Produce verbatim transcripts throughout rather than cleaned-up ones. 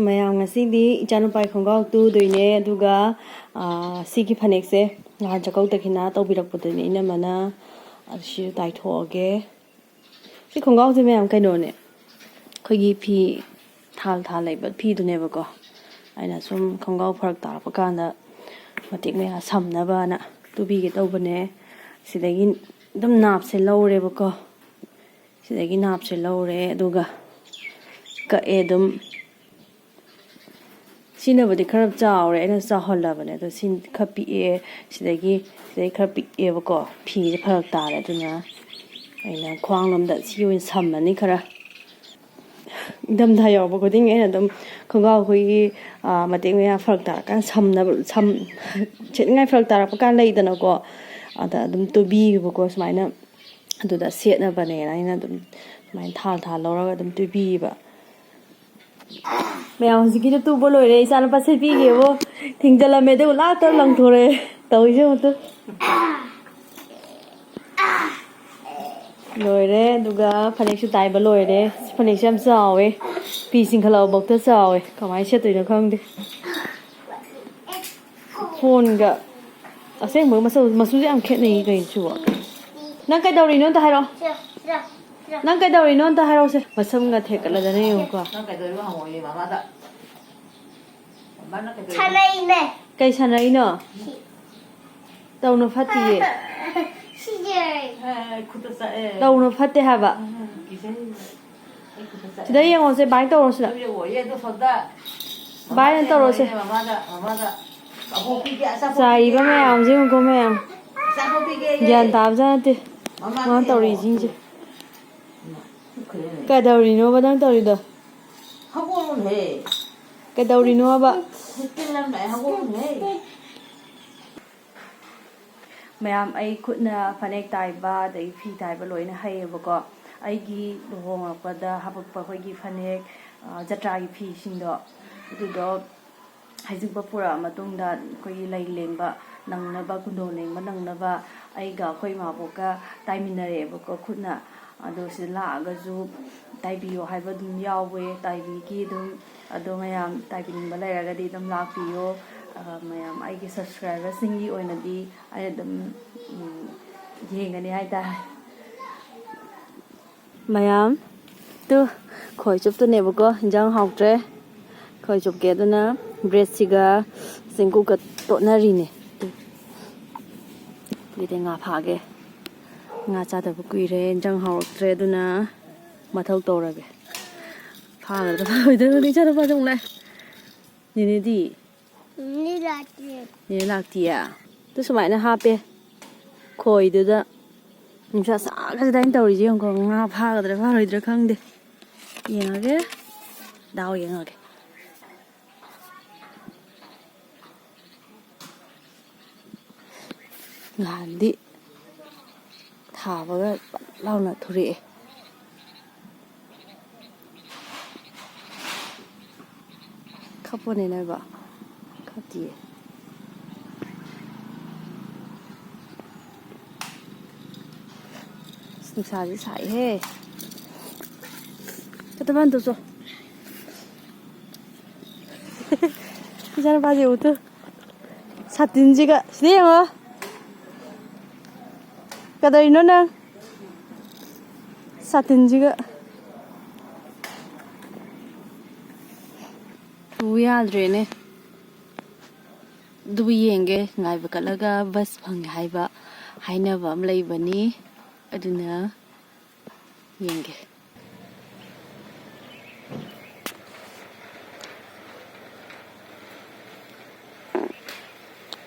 ꯃꯌꯥꯝ, ꯉꯁꯤꯗꯤ ꯏꯆꯥꯅꯨꯄꯥꯒꯤ ꯈꯣꯡꯒ꯭ꯔꯥꯎ ꯇꯨꯗꯣꯏꯅꯦ, ꯑꯗꯨꯒ, ꯑꯥ, ꯁꯤꯒꯤ ꯐꯅꯦꯛꯁꯦ ꯅꯍꯥꯟ ꯆꯥꯛꯀꯧ ꯇꯈꯤꯅ ꯇꯧꯕꯤꯔꯛꯄꯗꯨꯅꯦ ꯏꯅꯝꯃꯅ꯫ ꯑꯗꯨ ꯁꯤꯁꯨ ꯇꯥꯏꯊꯣꯛꯑꯒꯦ꯫ ꯁꯤ ꯈꯣꯡꯒ꯭ꯔꯥꯎꯁꯦ ꯃꯌꯥꯝ ꯀꯩꯅꯣꯅꯦ, ꯑꯩꯈꯣꯏꯒꯤ ꯐꯤ ꯊꯥꯜ ꯊꯥꯜ ꯂꯩꯕ ꯐꯤꯗꯨꯅꯦꯕꯀꯣ꯫ ꯑꯩꯅ ꯁꯨꯝ ꯈꯣꯡꯒ꯭ꯔꯥꯎ ꯐꯔꯛ ꯇꯥꯔꯛꯄ ꯀꯥꯟꯗ ꯃꯇꯦꯛ ꯃꯌꯥ ꯁꯝꯅꯕꯅ ꯇꯨꯕꯤꯒꯦ ꯇꯧꯕꯅꯦ꯫ ꯁꯤꯗꯒꯤ ꯑꯗꯨꯝ ꯅꯥꯞꯁꯦ ꯂꯧꯔꯦꯕꯀꯣ꯫ ꯁꯤꯗꯒꯤ ꯅꯥꯞꯁꯦ ꯂꯧꯔꯦ, ꯑꯗꯨꯒ ꯀꯛꯑꯦ ꯑꯗꯨꯝ꯫ ꯁꯤꯅꯕꯨꯗꯤ ꯈꯔ ꯆꯥꯎꯔꯦ, ꯑꯩꯅ ꯆꯥꯎꯍꯜꯂꯕꯅꯦ꯫ ꯑꯗꯣ ꯁꯤ ꯈꯔ ꯄꯤꯛꯑꯦ, ꯁꯤꯗꯒꯤ, ꯁꯤꯗꯒꯤ ꯈꯔ ꯄꯤꯛꯑꯦꯕꯀꯣ꯫ ꯐꯤꯁꯦ ꯐꯔꯛ ꯇꯥꯔꯦ, ꯑꯗꯨꯅ ꯑꯩꯅ ꯈ꯭ꯋꯥꯡ ꯂꯣꯝꯗ ꯁꯤ ꯑꯣꯏꯅ ꯁꯝꯃꯅꯤ ꯈꯔ꯫ ꯏꯪꯊꯝꯊꯥ ꯌꯧꯔꯛꯄ ꯈꯨꯗꯤꯡꯒꯤ ꯑꯩꯅ ꯑꯗꯨꯝ ꯈꯣꯡꯒ꯭ꯔꯥꯎ ꯑꯩꯈꯣꯏꯒꯤ, ꯑꯥ, ꯃꯇꯦꯛ ꯃꯌꯥ ꯐꯔꯛ ꯇꯥꯔꯀꯥꯟꯗ ꯁꯝꯅꯕ, ꯁꯝ-, ꯁꯦꯠꯅꯤꯡꯉꯥꯏ ꯐꯔꯛ ꯇꯥꯔꯛꯄ ꯀꯥꯟ ꯂꯩꯗꯅꯀꯣ, ꯑꯗ ꯑꯗꯨꯝ ꯇꯨꯕꯤꯌꯦꯕꯀꯣ ꯁꯨꯃꯥꯏꯅ꯫ ꯑꯗꯨꯗ ꯁꯦꯠꯅꯕꯅꯦꯅ ꯑꯩꯅ ꯑꯗꯨꯝ ꯁꯨꯃꯥꯏꯅ ꯊꯥꯜ ꯊꯥꯜ ꯂꯧꯔꯒ ꯑꯗꯨꯝ ꯇꯨꯕꯤꯌꯦꯕ꯫ ꯃꯌꯥꯝ, ꯍꯧꯖꯤꯛꯀꯤꯗꯤ ꯇꯨꯕ ꯂꯣꯏꯔꯦ, ꯏꯆꯥꯅꯨꯄꯥ ꯁꯦꯠꯄꯤꯒꯦꯕꯣ꯫ ꯊꯤꯡꯖꯤꯜꯂꯝꯃꯦ, ꯑꯗꯨꯒ ꯂꯥꯛꯇ ꯂꯪꯊꯣꯔꯛꯑꯦ꯫ ꯇꯧꯔꯤꯁꯦ ꯑꯃꯨꯛꯇ꯫ ꯂꯣꯏꯔꯦ, ꯑꯗꯨꯒ ꯐꯅꯦꯛꯁꯨ ꯇꯥꯏꯕ ꯂꯣꯏꯔꯦ꯫ ꯐꯅꯦꯛꯁꯦ ꯌꯥꯝ ꯆꯥꯎꯋꯦ, ꯐꯤ ꯆꯤꯡꯈꯠꯂꯛꯄꯐꯥꯎꯗ ꯆꯥꯎꯋꯦ꯫ ꯀꯃꯥꯏꯅ ꯁꯦꯠꯇꯣꯏꯅꯣ ꯈꯪꯗꯦ꯫ ꯐꯣꯟꯒ ꯑꯁꯦꯡꯕ ꯃꯆꯨ, ꯃꯆꯨꯁꯦ ꯌꯥꯝ ꯈꯦꯠꯅꯩꯌꯦ ꯀꯩꯅꯣ ꯁꯤꯕꯣ꯫ ꯅꯪ ꯀꯩꯗꯧꯔꯤꯅꯣ ꯑꯝꯇ ꯍꯥꯏꯔꯛꯑꯣ꯫ ꯅꯪ ꯀꯩꯗꯧꯔꯤꯅꯣ ꯑꯝꯇ ꯍꯥꯏꯔꯛꯑꯣꯁꯦ꯫ ꯃꯁꯝꯒ ꯊꯦꯛꯀꯠꯂꯗꯅ ꯌꯦꯡꯉꯨꯀꯣ꯫ ꯅꯪ ꯀꯩꯗꯧꯔꯤꯕ ꯍꯪꯉꯣꯏꯌꯦ ꯃꯃꯥꯗ꯫ ꯃꯃꯥꯅ ꯀꯩꯗꯧꯔꯤꯕ? ꯁꯥꯟꯅꯩꯅꯦ꯫ ꯀꯩ ꯁꯥꯟꯅꯔꯤꯅꯣ? ꯁꯤ꯫ ꯇꯧꯅꯨ ꯐꯠꯇꯤꯌꯦ꯫ ꯁꯤꯖꯦ꯫ ꯑꯦ, ꯈꯨꯠꯇ ꯆꯥꯛꯑꯦ꯫ ꯇꯧꯅꯨ ꯐꯠꯇꯦ ꯍꯥꯏꯕ꯫ ꯎꯝ, ꯀꯤꯖꯩ꯫ ꯑꯩ ꯈꯨꯠꯇ ꯆꯥꯛꯑꯦ꯫ ꯁꯤꯗ ꯌꯦꯡꯉꯣꯁꯦ, ꯚꯥꯏ ꯇꯧꯔꯣꯁꯤꯗ꯫ ꯁꯤꯗ ꯌꯦꯡꯉꯣ, ꯑꯦ, ꯑꯗꯨ ꯁꯣꯝꯗ꯫ ꯚꯥꯏ ꯑꯣꯏꯅ ꯇꯧꯔꯣꯁꯦ꯫ ꯃꯃꯥꯗ, ꯃꯃꯥꯗ꯫ ꯑꯕꯣꯛ ꯄꯤꯒꯦ, ꯑꯆꯥꯄꯣꯠ ꯆꯥꯏꯕ ꯄꯤꯒꯦ꯫ ꯃꯌꯥꯝꯁꯦ ꯌꯦꯡꯉꯨꯀꯣ, ꯃꯌꯥꯝ꯫ ꯑꯆꯥꯄꯣꯠ ꯄꯤꯒꯦ꯫ ꯒ꯭ꯌꯥꯟ ꯇꯥꯕꯖꯥꯠ ꯅꯠꯇꯦ꯫ ꯃꯃꯥꯗ ꯃꯥꯅ ꯌꯦꯡꯉꯣ꯫ ꯇꯧꯔꯤꯁꯤꯡꯁꯦ꯫ ꯏꯃꯥ, ꯈꯨꯔꯦꯟ꯫ ꯀꯩꯗꯧꯔꯤꯅꯣꯕ ꯅꯪ ꯇꯧꯔꯤꯗꯣ? ꯍꯧꯒꯠꯂꯨꯅꯦꯍꯦ꯫ ꯀꯩꯗꯧꯔꯤꯅꯣꯕ? ꯍꯤꯞꯆꯤꯜꯂꯝꯃꯦ, ꯍꯧꯒꯠꯂꯨꯅꯦꯍꯦ꯫ ꯃꯌꯥꯝ, ꯑꯩ ꯈꯨꯠꯅ ꯐꯅꯦꯛ ꯇꯥꯏꯕ ꯑꯗꯒꯤ ꯐꯤ ꯇꯥꯏꯕ ꯂꯣꯏꯅ ꯍꯩꯌꯦꯕꯀꯣ꯫ ꯑꯩꯒꯤ ꯂꯨꯍꯣꯡꯂꯛꯄꯗ ꯍꯥꯄꯛꯄ ꯑꯩꯈꯣꯏꯒꯤ ꯐꯅꯦꯛ, ꯑ, ꯖꯇ꯭ꯔꯥꯒꯤ ꯐꯤꯁꯤꯡꯗꯣ, ꯑꯗꯨꯗꯣ ꯍꯩꯖꯤꯡꯄꯣꯠ ꯄꯨꯔꯛꯑ ꯃꯇꯨꯡꯗ ꯑꯩꯈꯣꯏꯒꯤ ꯂꯩ ꯂꯦꯡꯕ ꯅꯪꯅꯕ, ꯀꯨꯟꯗꯣ ꯂꯦꯡꯕ ꯅꯪꯅꯕ ꯑꯩꯒ ꯑꯩꯈꯣꯏ ꯏꯃꯥꯕꯣꯛꯀ ꯇꯥꯏꯃꯤꯟꯅꯔꯛꯑꯦꯕꯀꯣ ꯈꯨꯠꯅ꯫ ꯑꯗꯣ ꯁꯤꯗ ꯂꯥꯛꯑꯒꯁꯨ ꯇꯥꯏꯕꯤꯌꯣ ꯍꯥꯏꯕ ꯑꯗꯨꯝ ꯌꯥꯎꯋꯦ, ꯇꯥꯏꯕꯤꯒꯤ ꯑꯗꯨꯝ꯫ ꯑꯗꯣ ꯃꯌꯥꯝ ꯇꯥꯏꯕꯤꯅꯤꯡꯕ ꯂꯩꯔꯒꯗꯤ ꯑꯗꯨꯝ ꯂꯥꯛꯄꯤꯌꯣ꯫ ꯑ, ꯃꯌꯥꯝ ꯑꯩꯒꯤ subscriberꯁꯤꯡꯒꯤ ꯑꯣꯏꯅꯗꯤ ꯑꯩꯅ ꯑꯗꯨꯝ, ꯎꯝ, ꯌꯦꯡꯒꯅꯤ ꯍꯥꯏꯇꯥꯔꯦ꯫ ꯃꯌꯥꯝ, ꯇꯨ, ꯈꯣꯏ ꯆꯨꯞꯇꯨꯅꯦꯕꯀꯣ, ꯏꯟꯖꯥꯡ ꯍꯥꯎꯇ꯭ꯔꯦ꯫ ꯈꯣꯏ ꯆꯨꯞꯀꯦ ꯑꯗꯨꯅ breadꯁꯤꯒ ꯆꯦꯡꯀꯨꯞꯀ ꯇꯣꯠꯅꯔꯤꯅꯦ꯫ ꯇꯨ, ꯑꯗꯨꯗꯤ ꯉꯥ ꯐꯥꯒꯦ꯫ ꯉꯥ ꯆꯥꯗꯕ ꯀꯨꯏꯔꯦ, ꯏꯟꯖꯥꯡ ꯍꯥꯎꯔꯛꯇ꯭ꯔꯦ, ꯑꯗꯨꯅ ꯃꯊꯧ ꯇꯧꯔꯒꯦ꯫ ꯐꯥꯒꯗ꯭ꯔꯥ ꯐꯥꯔꯣꯏꯗ꯭ꯔꯥ ꯈꯪꯗꯦ, ꯏꯆꯥꯅꯨꯄꯥꯁꯦ ꯑꯃꯨꯛ ꯂꯥꯛꯑꯦ꯫ ꯅꯦꯅꯦꯗꯤ? ꯅꯦꯅꯦ ꯂꯥꯛꯇꯦ꯫ ꯅꯦꯅꯦ ꯂꯥꯛꯇꯤꯌꯦ? ꯑꯗꯨ ꯁꯨꯃꯥꯏꯅ ꯍꯥꯞꯄꯦ ꯈꯣꯏꯗꯨꯗ꯫ ꯅꯨꯡꯁꯥ ꯁꯥꯒ꯭ꯔꯁꯤꯗ ꯑꯩꯅ ꯇꯧꯔꯤꯁꯦ ꯌꯦꯡꯉꯨꯀꯣ, ꯉꯥ ꯐꯥꯒꯗ꯭ꯔꯥ ꯐꯥꯔꯣꯏꯗ꯭ꯔꯥ ꯈꯪꯗꯦ꯫ ꯌꯦꯡꯉꯒꯦ, ꯗꯥꯎ ꯌꯦꯡꯉꯒꯦ꯫ ꯅꯍꯥꯟꯗꯤ ꯊꯥꯕꯒ ꯄꯠ ꯂꯥꯎꯅ ꯊꯣꯔꯛꯑꯦ꯫ ꯈꯞꯄꯣꯅꯦ ꯅꯣꯏꯕꯣ꯫ ꯈꯞꯇꯤꯌꯦ꯫ ꯑꯁ, ꯅꯨꯡꯁꯥꯁꯦ ꯁꯥꯏꯍꯦ꯫ ꯀꯇꯕꯥꯟꯗꯨ ꯆꯣ꯫ ꯏꯆꯥꯅꯨꯄꯥꯁꯦ ꯎꯇꯨ꯫ ꯁꯥꯇꯤꯟꯁꯤꯒ꯫ ꯁꯤꯗ ꯌꯦꯡꯉꯣ꯫ ꯀꯗꯧꯔꯤꯅꯣ ꯅꯪ? ꯁꯥꯇꯤꯟꯁꯤꯒ꯫ ꯄꯨ ꯌꯥꯗ꯭ꯔꯦꯅꯦ꯫ ꯑꯗꯨꯕꯨ ꯌꯦꯡꯒꯦ꯫ ꯉꯥꯏꯕ ꯀꯠꯂꯒ ꯕꯁ ꯐꯪꯉꯦ ꯍꯥꯏꯕ ꯍꯥꯏꯅꯕ ꯑꯃ ꯂꯩꯕꯅꯤ꯫ ꯑꯗꯨꯅ ꯌꯦꯡꯒꯦ꯫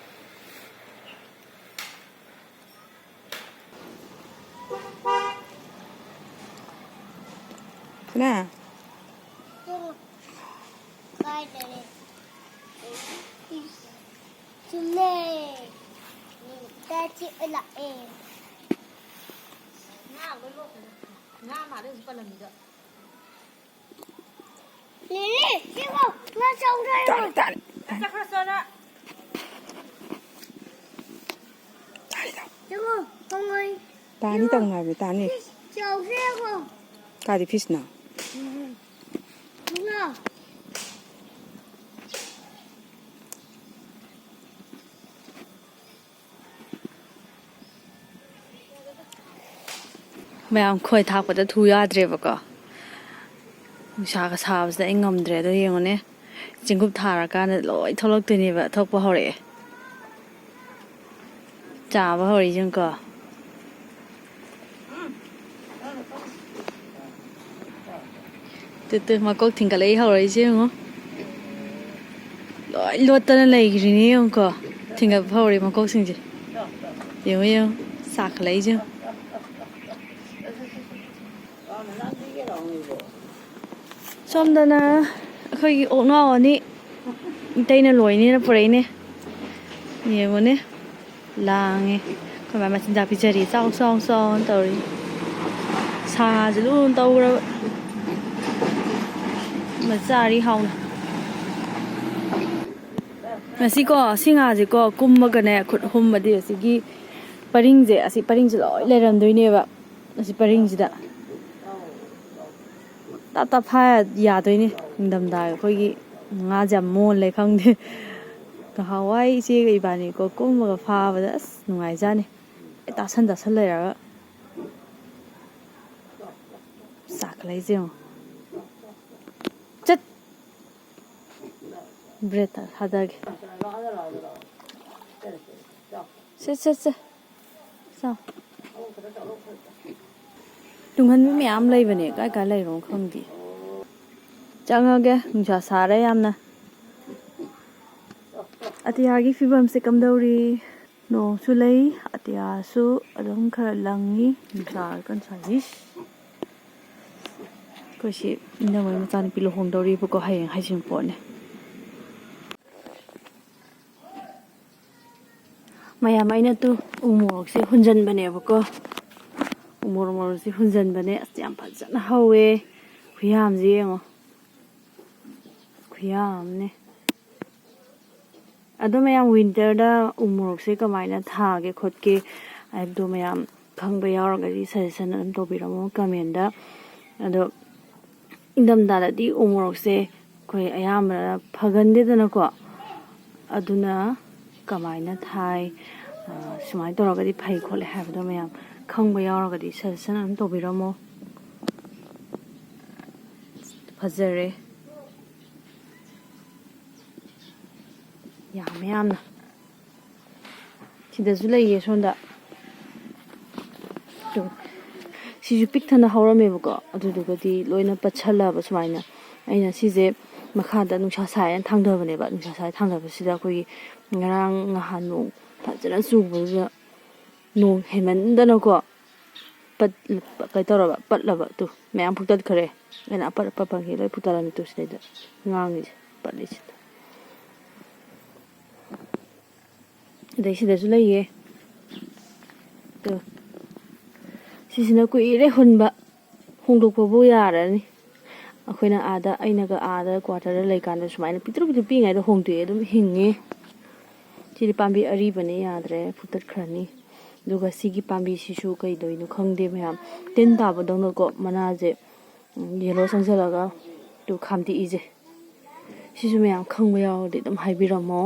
ꯁꯅꯥ꯫ ꯀꯥꯏꯗꯅꯦ? ꯆꯨꯝꯃꯦ꯫ ꯇꯥ ꯆꯤꯛꯑ ꯂꯥꯛꯑꯦ꯫ ꯉꯥ ꯃꯥꯜꯂꯦ ꯍꯧꯖꯤꯛ ꯄꯜꯂꯝꯃꯤꯗꯣ꯫ ꯅꯦꯅꯦ, ꯁꯤꯕꯣ ꯉꯥ ꯆꯥꯎꯗ꯭ꯔꯥ ꯌꯦꯡꯉꯣ꯫ ꯇꯥꯅꯤ, ꯇꯥꯅꯤ, ꯇꯥꯅꯤ꯫ ꯆꯠꯈ꯭ꯔꯣ, ꯆꯠꯂꯣ꯫ ꯇꯥꯅꯤ, ꯇꯥꯅꯤ꯫ ꯌꯦꯡꯉꯣ, ꯍꯪꯉꯣꯏ꯫ ꯇꯥꯅꯤ ꯌꯦꯡꯉꯣ꯫ ꯇꯧꯅꯕꯅꯤ, ꯇꯥꯅꯤ꯫ ꯁꯤ ꯆꯥꯎꯗ꯭ꯔꯥ ꯌꯦꯡꯉꯣ꯫ ꯀꯥꯗꯤ ꯐꯤꯁꯅ꯫ ꯃꯌꯥꯝ ꯈꯣꯏ ꯊꯥꯛꯄꯗ ꯊꯨ ꯌꯥꯗ꯭ꯔꯦꯕꯀꯣ꯫ ꯅꯨꯡꯁꯥꯒ ꯁꯥꯕꯁꯤꯗ ꯑꯩ ꯉꯝꯗ꯭ꯔꯦ꯫ ꯑꯗꯣ ꯌꯦꯡꯉꯨꯅꯦ, ꯆꯦꯡꯀꯨꯞ ꯊꯥꯔꯀꯥꯟꯗ ꯂꯣꯏ ꯊꯣꯛꯂꯛꯇꯣꯏꯅꯦꯕ꯫ ꯊꯣꯛꯄ ꯍꯧꯔꯛꯑꯦ꯫ ꯆꯥꯕ ꯍꯧꯔꯛꯏꯁꯤꯡꯀꯣ꯫ ꯇꯨ, ꯇꯨ, ꯃꯀꯣꯛ ꯊꯤꯡꯒꯠꯂꯛꯏ ꯍꯧꯔꯛꯏꯁꯦ ꯌꯦꯡꯉꯣ꯫ ꯂꯣꯏ ꯂꯣꯠꯇꯅ ꯂꯩꯈ꯭ꯔꯤꯅꯦ ꯌꯦꯡꯉꯨꯀꯣ꯫ ꯊꯤꯡꯒꯠꯄ ꯍꯧꯔꯦ ꯃꯀꯣꯛꯁꯤꯡꯁꯦ꯫ ꯌꯦꯡꯉꯣ, ꯌꯦꯡꯉꯣ꯫ ꯆꯥꯈꯠꯂꯛꯏꯁꯦ ꯌꯦꯡꯉꯣ꯫ ꯁꯣꯝꯗꯅ ꯑꯩꯈꯣꯏꯒꯤ ꯑꯣꯛꯅꯥꯎ ꯑꯅꯤ ꯏꯇꯩꯅ ꯂꯣꯏꯅꯦꯅ ꯄꯨꯔꯛꯏꯅꯦ꯫ ꯌꯦꯡꯉꯨꯅꯦ, ꯂꯥꯡꯉꯦ꯫ ꯑꯩꯈꯣꯏ ꯃꯥ ꯃꯆꯤꯟꯖꯥꯛ ꯄꯤꯖꯔꯤ, "ꯆꯥꯎ, ꯆꯥꯎ, ꯆꯥꯎꯅ" ꯇꯧꯔꯤ꯫ ꯁꯥꯁꯦ ꯂꯨꯅ ꯇꯧꯈ꯭ꯔꯕ꯫ ꯃꯆꯥꯔꯤ ꯍꯥꯎꯅ꯫ ꯉꯁꯤꯀꯣ, ꯁꯤ ꯉꯥꯁꯦꯀꯣ, ꯀꯨꯝꯃꯒꯅꯦ, ꯈꯨꯠ ꯍꯨꯝꯕꯗꯤ ꯑꯁꯤꯒꯤ ꯄꯔꯤꯡꯁꯦ, ꯑꯁꯤ ꯄꯔꯤꯡꯁꯦ ꯂꯣꯏ ꯂꯩꯔꯝꯗꯣꯏꯅꯦꯕ꯫ ꯑꯁꯤ ꯄꯔꯤꯡꯁꯤꯗ ꯇꯞ ꯇꯞ ꯐꯥ ꯌꯥꯗꯣꯏꯅꯦ꯫ ꯅꯤꯡꯊꯝꯊꯥ ꯑꯩꯈꯣꯏꯒꯤ ꯉꯥꯁꯦ ꯌꯥꯝ ꯃꯣꯜꯂꯦ ꯈꯪꯗꯦ꯫ ꯉꯍꯥꯟꯋꯥꯏ ꯏꯆꯦꯒ ꯏꯕꯥꯅꯤꯀꯣ ꯀꯨꯝꯃꯒ ꯐꯥꯕꯗ ꯑꯁ ꯅꯨꯡꯉꯥꯏꯖꯥꯠꯅꯤ꯫ ꯂꯣꯏ ꯇꯥꯁꯟ ꯇꯥꯁꯟ ꯂꯩꯔꯒ ꯆꯥꯈꯠꯂꯛꯏꯁꯦ ꯌꯦꯡꯉꯣ꯫ ꯆꯠ! ꯕ꯭ꯔꯦꯠꯇ ꯊꯥꯗꯒꯦ꯫ ꯁꯦ, ꯁꯦ, ꯁꯦ꯫ ꯆꯥꯎ꯫ ꯇꯨꯡꯍꯟꯕꯤ ꯃꯌꯥꯝ ꯂꯩꯕꯅꯦ, ꯀꯥꯏ ꯀꯥꯏ ꯂꯩꯔꯣ ꯈꯪꯗꯦ꯫ ꯆꯪꯉꯒꯦ, ꯅꯨꯡꯁꯥ ꯁꯥꯔꯦ ꯌꯥꯝꯅ꯫ ꯑꯇꯤꯌꯥꯒꯤ ꯐꯤꯕꯝꯁꯦ ꯀꯝꯗꯧꯔꯤ? ꯅꯣꯡꯁꯨ ꯂꯩ, ꯑꯇꯤꯌꯥꯁꯨ ꯑꯗꯨꯝ ꯈꯔ ꯂꯪꯉꯤ, ꯅꯨꯡꯁꯥ ꯀꯟꯅ ꯁꯥꯏ꯫ ꯏꯁ! ꯑꯩꯈꯣꯏ ꯁꯤ ꯏꯅꯝꯃꯩ ꯃꯆꯥꯅꯨꯄꯤ ꯂꯨꯍꯣꯡꯗꯧꯔꯤꯕꯀꯣ, ꯍꯌꯦꯡ ꯍꯩꯖꯤꯡꯄꯣꯠꯅꯦ꯫ ꯃꯌꯥꯝ, ꯑꯩꯅ ꯇꯨ ꯎ ꯃꯣꯔꯣꯛꯁꯦ ꯍꯨꯟꯖꯟꯕꯅꯦꯕꯀꯣ꯫ ꯎ ꯃꯣꯔꯣꯛ, ꯃꯣꯔꯣꯛꯁꯦ ꯍꯨꯟꯖꯟꯕꯅꯦ꯫ ꯑꯁ, ꯌꯥꯝ ꯐꯖꯅ ꯍꯧꯋꯦ꯫ ꯈꯨꯌꯥꯝꯁꯦ ꯌꯦꯡꯉꯣ꯫ ꯈꯨꯌꯥꯝ ꯑꯃꯅꯦ꯫ ꯑꯗꯣ ꯃꯌꯥꯝ, ꯋꯤꯟꯇꯔꯗ ꯎ ꯃꯣꯔꯣꯛꯁꯦ ꯀꯃꯥꯏꯅ ꯊꯥꯒꯦ ꯈꯣꯠꯀꯦ ꯍꯥꯏꯕꯗꯣ ꯃꯌꯥꯝ ꯈꯪꯕ ꯌꯥꯎꯔꯒꯗꯤ suggestion ꯑꯗꯨꯝ ꯇꯧꯕꯤꯔꯝꯃꯣ comment꯫ ꯑꯗꯣ ꯏꯪꯊꯝꯊꯥꯗꯗꯤ ꯎ ꯃꯣꯔꯣꯛꯁꯦ ꯑꯩꯈꯣꯏ ꯑꯌꯥꯝꯕꯅ ꯐꯒꯟꯗꯦꯗꯅꯀꯣ꯫ ꯑꯗꯨꯅ ꯀꯃꯥꯏꯅ ꯊꯥꯏ, ꯑ, ꯁꯨꯃꯥꯏꯅ ꯇꯧꯔꯒꯗꯤ ꯐꯩ ꯈꯣꯠꯂꯦ ꯍꯥꯏꯕꯗꯣ ꯃꯌꯥꯝ ꯈꯪꯕ ꯌꯥꯎꯔꯒꯗꯤ suggestion ꯑꯗꯨꯝ ꯇꯧꯕꯤꯔꯝꯃꯣ꯫ ꯐꯖꯔꯦ꯫ ꯌꯥꯝꯃꯦ ꯌꯥꯝꯅ꯫ ꯁꯤꯗꯁꯨ ꯂꯩꯌꯦ ꯁꯣꯝꯗ꯫ ꯇꯨ꯫ ꯁꯤꯁꯨ ꯄꯤꯛ ꯊꯟꯅ ꯍꯧꯔꯝꯃꯦꯕꯀꯣ꯫ ꯑꯗꯨꯗꯨꯒꯗꯤ ꯂꯣꯏꯅ ꯄꯠꯁꯜꯂꯕ ꯁꯨꯃꯥꯏꯅ꯫ ꯑꯩꯅ ꯁꯤꯁꯦ ꯃꯈꯥꯗ ꯅꯨꯡꯁꯥ ꯁꯥꯏꯅ ꯊꯥꯡꯊꯕꯅꯦꯕ꯫ ꯅꯨꯡꯁꯥ ꯁꯥꯏ ꯊꯥꯡꯊꯕꯁꯤꯗ ꯑꯩꯈꯣꯏꯒꯤ ꯉꯔꯥꯡ ꯅꯍꯥꯟ ꯅꯣꯡ ꯐꯖꯅ ꯆꯨꯕꯗꯨꯗ ꯅꯣꯡ ꯍꯦꯟꯃꯟꯗꯅꯀꯣ ꯄꯠ-, ꯀꯩ ꯇꯧꯔꯕ? ꯄꯠꯂꯕ꯫ ꯇꯨ, ꯃꯌꯥꯝ ꯐꯨꯛꯇꯠꯈ꯭ꯔꯦ꯫ ꯑꯩꯅ ꯑꯄꯠ ꯑꯄꯠ ꯄꯪꯈꯤ ꯂꯣꯏ ꯐꯨꯛꯇꯠꯂꯝꯃꯤ꯫ ꯇꯨ, ꯁꯤꯗꯩꯗ ꯉꯥꯡꯉꯤꯁꯦ, ꯄꯠꯂꯤꯁꯤꯗ꯫ ꯑꯗꯩ ꯁꯤꯗꯁꯨ ꯂꯩꯌꯦ꯫ ꯇꯨ꯫ ꯁꯤꯁꯤꯅ ꯀꯨꯏꯔꯦ ꯍꯨꯟꯕ꯫ ꯍꯣꯡꯗꯣꯛꯄꯕꯨ ꯌꯥꯔꯅꯤ꯫ ꯑꯩꯈꯣꯏꯅ ꯑꯥꯗ, ꯑꯩꯅꯒ ꯑꯥꯗ quarter ꯗ ꯂꯩꯀꯥꯟꯗ ꯁꯨꯃꯥꯏꯅ ꯄꯤꯛꯇ꯭ꯔꯨ ꯄꯤꯛꯇ꯭ꯔꯨ ꯄꯤꯛꯏꯉꯩꯗ ꯍꯣꯡꯗꯣꯛꯑꯦ, ꯑꯗꯨꯝ ꯍꯤꯡꯉꯦ꯫ ꯁꯤꯗꯤ ꯄꯥꯝꯕꯤ ꯑꯔꯤꯕꯅꯦ, ꯌꯥꯗ꯭ꯔꯦ, ꯐꯨꯛꯇꯠꯈ꯭ꯔꯅꯤ꯫ ꯑꯗꯨꯒ ꯁꯤꯒꯤ ꯄꯥꯝꯕꯤꯁꯤꯁꯨ ꯀꯩꯗꯧꯔꯤꯅꯣ ꯈꯪꯗꯦ ꯃꯌꯥꯝ, ꯇꯤꯟ ꯇꯥꯕꯗꯧꯅꯀꯣ ꯃꯅꯥꯁꯦ, ꯎꯝ, yellow ꯆꯪꯁꯤꯜꯂꯒ ꯇꯨ ꯈꯥꯝꯗꯦꯛꯏꯁꯦ꯫ ꯁꯤꯁꯨ ꯃꯌꯥꯝ ꯈꯪꯕ ꯌꯥꯎꯔꯗꯤ ꯑꯗꯨꯝ ꯍꯥꯏꯕꯤꯔꯝꯃꯣ꯫